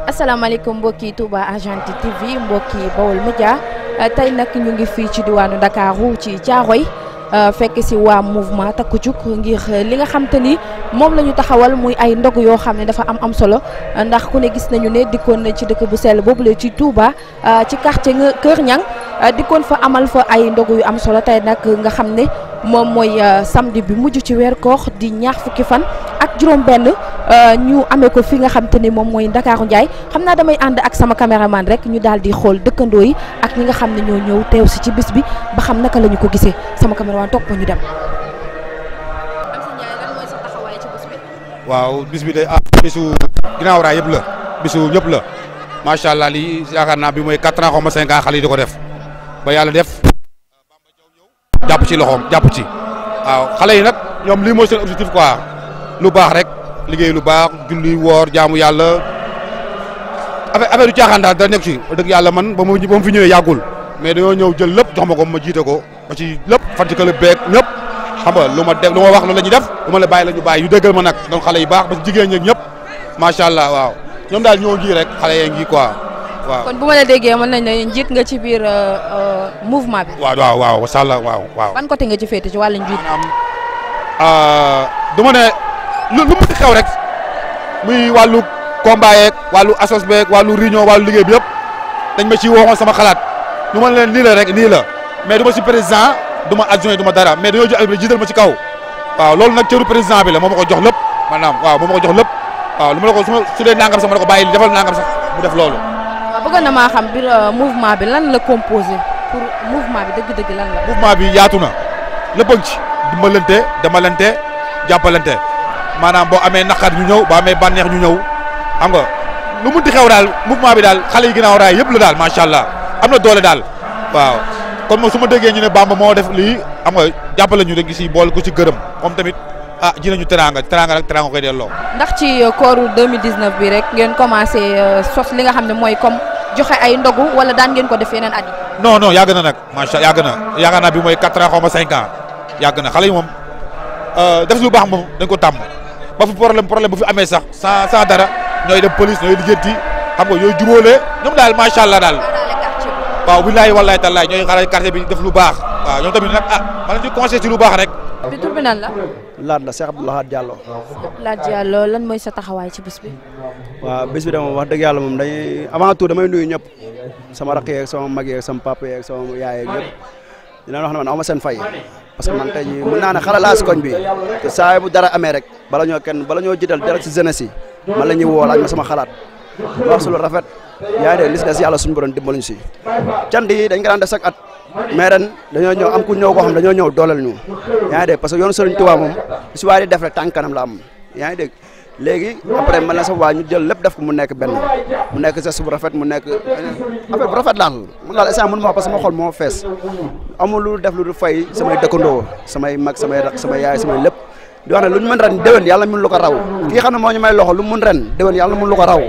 asalaamaaleykum mbokki Touba Argentine TV mbokki Baol Média tey nag ñu ngi fii ci diwaanu Ndakaaru ci Thiaroye fekk si waa mouvement takku jug ngir li nga xam te ni moom la ñu taxawal muy ay ndog yoo xam ne dafa am solo ndax ku ne gis nañu ne dikkoon na ci dëkk bu sell boobule ci Touba ci quartier Kër Ñang dikkoon fa amal fa ay ndog yu am solo tey nag nga xam ne moom mooy samedi bi mujj ci weer koor di ñaar fukki fan ak juróom-benn ñu amee ko fi nga xam te ni moom mooy Ndakaaru Njaay xam naa damay ànd ak sama caméraman rek ñu daal di xool dëkkandoo yi ak ñi nga xam ne ñoo ñëw teew si ci bis bi ba xam naka la ñu ko gisee sama caméraman topp ñu dem. waaw bis bi day bisu ginnaaw raay yëpp la bisu ñëpp la macha allah lii yaakaar naa bi mooy 4 ans xaw ma 5 ans xale yi di ko def ba yàlla def jàpp ci loxoom jàpp ci waaw xale yi nag ñoom lii mooy seen objectif quoi lu baax rek liggéey lu baax julli woor jaamu yàlla affaire yu caaxaan daal da nekk ci dëgg yàlla man ba mu fi ñëwee yàggul mais dañoo ñëw jël lépp jox ma ko ma jiite ko ba ci lépp fan ci kële beeg ñëpp xam nga lu ma def lu ma wax loolu la ñuy def lu ma la bàyyi la ñu bàyyi yu déggal ma nag doon xale yu baax ba ci jigéen ñi ñëpp macha allah waaw ñoom daal ñoo ngi rek xale yee ngi quoi waaw. kon bu ma la déggee mën nañ ne njiit nga ci biir mouvement bi. waaw macha allah waaw. ban côté nga ci féete ci wàllu njiit. du ma ne lu mu xew rek muy wàllu combat yeeg wàllu assos beeg wàllu réunion wàllu liggéey bi yëpp dañ ma ci waxoon sama xalaat ñu mën leen nii la rek nii la mais du ma si président du ma adjoint du ma dara mais dañoo jël jiital ma ci kaw waaw loolu nag cëru président bi la moo ma ko jox lépp maanaam waaw moo ma ko jox lépp waaw lu ma la ko su dee nangam sax ma la ko bàyyi defal nangam sax mu def loolu. waaw bëggoon na maa xam biir mouvement bi lan la composé pour mouvement bi dëgg-dëgg lan la. mouvement bi yaatu na lépp a ngi ci dimbalante demalante jàppalante maanaam boo amee naqar ñu ñëw boo amee bànneex ñu ñëw xam nga lu munti xew daal mouvement bi daal xale yi ginnaaw raay yëpp la daal macha allah am na doole daal waaw kon moom su ma déggee ñu ne Bamba moo def lii xam nga jàppale ñu rek si boole ko ci gërëm moom tamit ji nañu teraanga nag teraanga koy delloo. ndax ci kooru 2019 bi rek ngeen commencé sos li nga xam ne mooy comme joxe ay ndogu wala daan ngeen ko def yeneen at yi. non yàgg na nag macha allah yàgg na yaakaar naa bi mooy 4 ans xaw ma 5 ans yàgg na xale yi moom def lu baax moom dañ ko tàmm ba fu problème bu fi amee sax sans dara ñooy dem police ñooy lijjanti xam nga yooyu jubóole ñoom daal macha allah daal. waaw billahi wallahi tallaay ñooy xaaral quartier bi def lu baax waaw ñoom tamit nag ma leen di conseillé ci lu baax rek. bi tur bi nan la. Laat la Cheikh Abdoulaye Diallo. Laat Diallo lan mooy sa taxawaay ci bis bi. waaw bis bi de moom wax dëgg yàlla moom dañuy avant tout damay nuyu ñëpp sama rakk yeeg sama mag yeeg sama papa yeeg sama yaay yeeg ñëpp dinañ wax ne man aw ma seen fay parce que man tey jii mën naa ne xale laa si koñ bi te saa bu dara amee rek bala ñoo jiital dara si jeunesse yi man la ñuy woo laaj ma sama xalaat wax su lu rafet. yaa ngi dégg li si des yàlla suñu borom dimbaluñu si cant yi dañ ko daan def chaque at mais ren dañoo ñëw am ku ñëw koo xam dañoo ñëw dooleel ñu yaa ngi dégg parce que yoonu Sëriñ Tuubaa moom si waa di def rek tànk kanam la am yaa ngi dégg léegi après man la sa waa ñu jël lépp def ko mu nekk benn mu nekk geste bu rafet mu nekk affaire bu rafet daal man daal instant mënu ma wax parce que sama xol moo fees amul lu def lu fay samay dëkkandoo samay mag samay rak samay yaay samay lépp di wax ne lu ñu mën ren déwén yàlla mun lu ko raw kii xam ne moo ñu may loxo lu mun ren déwén yàlla mun lu ko raw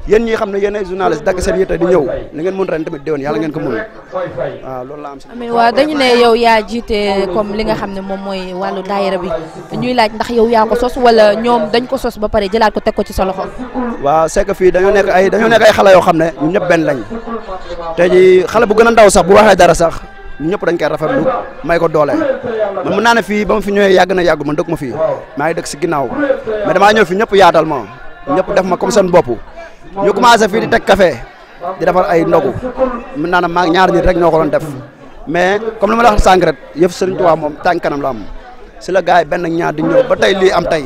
yéen ñi xam ne yéen ay journaliste dagg seen yitte di ñëw li ngeen mun ren tamit déwén yàlla ngeen ko mun waaw loolu la am si. amiin waaw dañu ne yow yaa jiite comme li nga xam ne moom mooy wàllu daayira bi ñuy laaj ndax yow yaa ko sos wala ñoom dañ ko sos ba pare jëlaat ko teg ko ci sa loxo. waaw c'est que fii dañoo nekk ay xale yoo xam ne ñun ñëpp benn lañ tey ji xale bu gën a ndaw sax bu waxee dara sax ñun ñëpp dañ koy rafetlu may ko doole man mën naa ne fii ba ma fi ñëwee yàgg na yàggul man dëkk ma fii maa ngi dëkk si ginnaaw mais damaa ñëw fi ñëpp yaatal ma ñëpp def ma comme seen bopp ñu commencé fii di teg café di defar ay ndogu mën naa ne maa ñaar nit rek ñoo ko doon def mais comme li ma la wax sànq rek yëf Sëriñ Tuubaa moom tànk kanam la am si la gars yi benn ñaar di ñëw ba tey lii am tey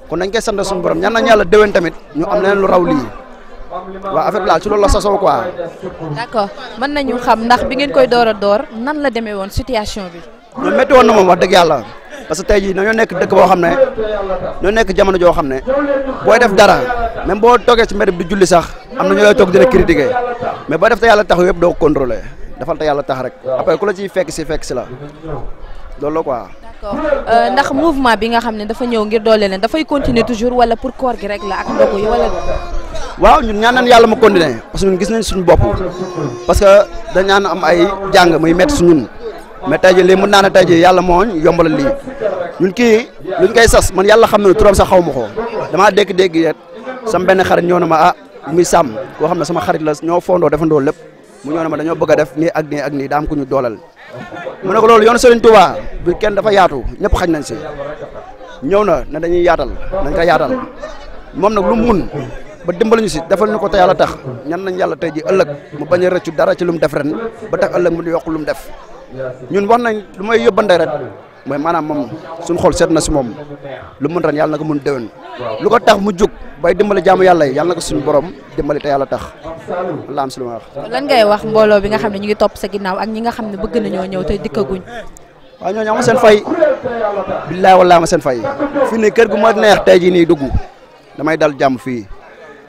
kon dañ koy sant suñu borom ñaan nañu yàlla déwén tamit ñu am leneen lu raw lii waaw affaire bi daal si loolu la sasoo quoi. d'accord mën nañu xam ndax bi ngeen koy door a door nan la demee woon situation bi. ñoom métti woon na moom wax dëgg yàlla parce que tey jii dañoo nekk dëkk boo xam ne ñoo nekk jamono joo xam ne booy def dara même boo toogee ci mbedd bi di julli sax am na ñu lay toog dina critiquer mais boo def te yàlla tax yëpp doo ko contrôler defal te yàlla tax rek après ku la ciy fekk si la loolu la quoi. d'accord ndax mouvement bi nga xam ne dafa ñëw ngir doole leen dafay continuer toujours wala pour koor gi rek la ak ndogu yi wala. waaw ñun ñaan nañ yàlla mu continuer parce que ñun gis nañ suñu bopp parce que dañ ñaan am ay jàng muy métti su ñun mais tey jii lii mën naa ne tey jii yàlla moo yombalal lii ñun kii luñ koy sas man yàlla xam na turam sax xaw ma ko damaa dégg-dégg yet sama benn xarit ñëw na ma muy sàmm koo xam ne sama xarit la ñoo fondoo defandoo lépp mu ñëw ne ma dañoo bëgg a def nii ak nii ak nii daam ko ñu doolal mu ne ko loolu yoonu Serigne Touba bi kenn dafa yaatu ñëpp xañ nañ si ñëw na ne dañuy yaatal nañ ko yaatal moom nag lu mu mun ba dimbali ñu si defal ñu ko te yàlla tax ñan nañ yàlla tey ji ëllëg mu bañ a rëccu dara ci lu mu def ren ba tax ëllëg mu yokk lu mu def ñun wax nañ lu may yóbbante rek mooy maanaam moom suñu xol seet na si moom lu mun ren yàlla na ko mun déwén lu ko tax mu jóg bay dimbali jaamu yàlla yi yàlla na ko suñu borom dimbali te yàlla tax la am si lu ma wax. lan ngay wax mbooloo bi nga xam ne ñu ngi topp sa ginnaaw ak ñi nga xam ne bëgg nañoo ñëw te dikkaguñ. waaw ñooñu ama seen fay billaay wallaay ama seen fay fii nii kër gu ma neex tey jii nii dugg damay dal jàmm fii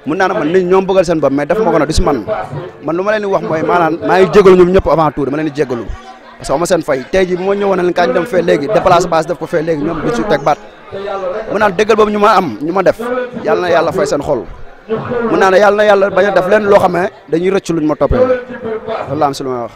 mun naa ne man nit ñoom bëggal seen bopp mais def ma ko nag du si man lu ma leen di wax mooy maanaam maa ngi jégalu ñoom ñëpp avant tout dama leen di jégalu parce que ama seen fay tey jii bu ma ñëwoon ne leen kañ dem fee léegi déplace base def ko fee léegi ñoom du ci teg baat mun naan déggal boobu ñu ma def yàlla na yàlla fay seen xol mun naa ne yàlla na yàlla bañ a def leen loo xam ne dañuy rëcc luñ ma toppee loolu la am si lu may wax